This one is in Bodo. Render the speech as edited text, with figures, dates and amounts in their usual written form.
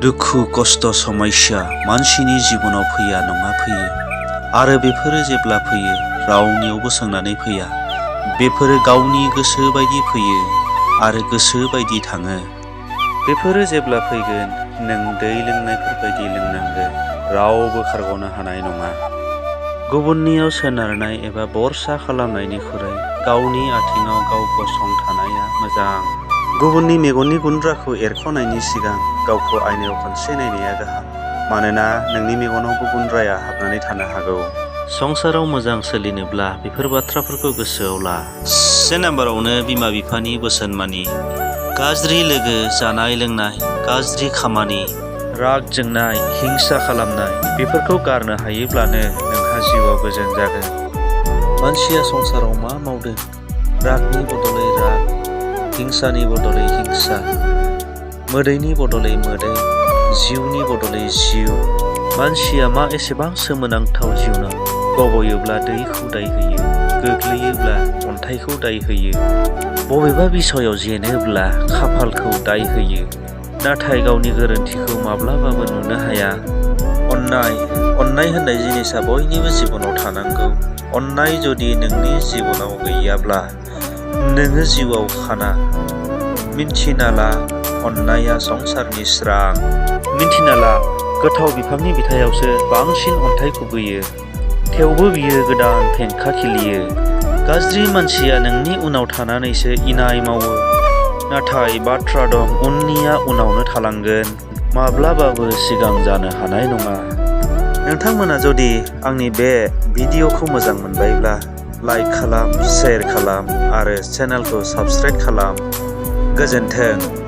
दुखु कष्ट समस्या मानसिनि जिबनाव फैया नङा फैयो आरो बेफोरो जेब्ला फैयो रावनियावबो सोंनानै फैया। बेफोरो गावनि गोसो बायदि फैयो आरो गोसो बायदि थाङो। बेफोरो जेब्ला फैगोन नों दै लोंनायफोर बायदि लोंनांगोन, रावबो खारग'नो हानाय नङा। गुबुननियाव सोनारनाय एबा भरसा खालामनायनिख्रुइ गावनि आथिङाव गाव गसंथानाया मोजां। गुबुननि मेगननि गुन्द्राखौ एरख'नायनि सिगां गावखौ आयनायाव खनसे नायनाया गाहाम, मानोना नोंनि मेगनावबो गुन्द्राया हाबनानै थानो हागौ। संसाराव मोजां सोलिनोब्ला बेफोर बाथ्राफोरखौ गोसोआव ला। 1 नाम्बारावनो बिमा बिफानि बोसोन मानि। गाज्रि लोगो, जानाय लोंनाय, गाज्रि खामानि, राग जोंनाय, हिंसा खालामनाय बेफोरखौ गारनो हायोब्लानो नोंहा जिउआव गोजोन जागोन। मानसिया संसाराव मा मावदों? रागनि बदलै राग, हिंसानि बदलै हिंसा, मोदैनि बदलै मोदै, जिउनि बदलै जिउ। मानसिया मा एसेबां सोमोनांथाव जिउनां, गबयोब्ला दैखौ दाय होयो, गोग्लैयोब्ला अन्थाइखौ दाय होयो, बबेबा बिसयाव जेनोब्ला खाफालखौ दाय होयो, नाथाय गावनि गोरोन्थिखौ माब्लाबाबो नुनो हाया। अननाय होननाय जिनिसा बयनिबो जिबनाव थानांगौ। अननाय जुदि नोंनि जिबनाव गैयाब्ला नोङो जिउआव खाना। मिन्थिना ला, अननाया संसारनि स्रां। मिन्थिना ला, गोथाव बिफांनि बिथायावसो बांसिन अन्थाइ खुबैयो, थेवबो बियो गोदान फेंखा खिलियो। गाज्रि मानसिया नोंनि उनाव थानानैसो इनाय मावो, नाथाय बाथ्रा दं, उननिया उनावनो थालांगोन, माब्लाबाबो सिगां जानो हानाय नङा। नोंथांमोना जुदि आंनि बे भिडिअखौ मोजां मोनबायब्ला लाइक खालाम, शेयार खालाम आरो चेनेलखौ साबस्क्राइब खालाम। गोजोन्थों।